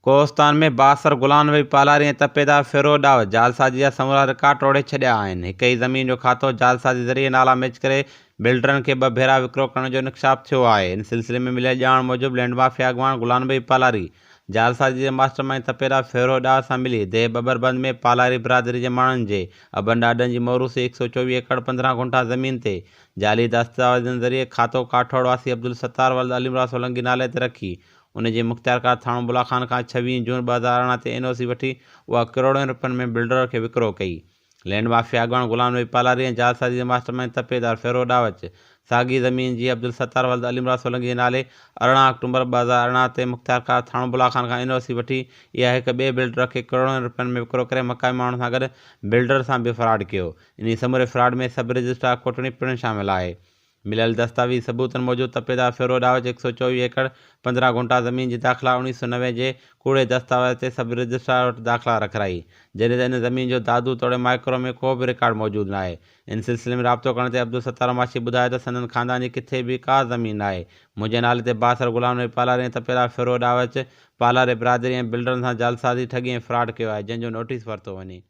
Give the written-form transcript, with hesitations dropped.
ڪوهستان ۾ بااثر غلام نبي پالاري ۽ تپيدار فيروز ڏاهو جعلسازي جا سمورا رڪارڊ ٽوڙي ڇڏيا آهن. هڪ ئي زمين جو کاتو جعلسازي ذريعي نالا ميچ ڪري بلڊرن کي ٻه ڀيرا وڪرو ڪرڻ جو انڪشاف ٿيو آهي. ان سلسلي ۾ مليل ڄاڻ موجب لينڊ مافيا اڳواڻ غلام نبي پالاري جعلسازي جي ماسٽر مائينڊ تپيدار فيروز ڏاهو سان ملي ديهه ٻٻربند ۾ پالاري برادري جي ماڻهن جي ابن ڏاڏن جي موروثي 124 ايڪڙ 15 گهنٽا زمين تي جعلي دستاويزن ذريعي کاتو ڪاٺوڙ واسي عبدالستار ولد علي مراد سولنگي نالي تي رکي ان جي مختيارڪار ٿاڻو بلا خان کان 26 جون 2018 تي اين او سي وٺي اها ڪروڙين رپين ۾ بلڊر کي وڪرو ڪئي. لينڊ مافيا اڳواڻ غلام نبي پالاري ۽ جعلسازي جي ماسٽر مائينڊ تپيدار فيروز ڏاوچ ساڳي زمين جي عبدالستار ولد علي مراد سولنگي جي نالي 18 آڪٽومبر 2018 تي مختيارڪار ٿاڻو بلا خان کان اين او سي وٺي اها هڪ ٻئي بلڊر کي ڪروڙين رپين ۾ وڪرو ڪري مقامي ماڻهن سان گڏ بلڊر سان به فراڊ ڪيو. انهي سموري فراڊ ۾ سب رجسٽرار ڪوٽڙي پڻ شامل آهي. مليل دستاويز ثبوتن موجب تپيدار فيروز ڏاوچ 124 ايڪڙ 15 گهنٽا زمين جي داخلا 1990 جي ڪوڙي دستاويز تي سب رجسٽرار وٽ داخلا رکرائي، جڏهن ته ان زمين جو دادو توڙي مائڪرو ۾ ڪو به رڪارڊ موجود ناهي. ان سلسلي ۾ رابطو ڪرڻ تي عبدالستار ماڇي ٻڌايو ته سندن خاندان جي ڪٿي به ڪا زمين ناهي، منهنجي نالي تي بااثر غلام نبي پالاري ۽ تپيدار فيروز ڏاوچ پالاري برادري ۽ بلڊرن سان جعلسازي، ٺڳي ۽ فراڊ ڪيو آهي، جنهن جو نوٽيس ورتو وڃي.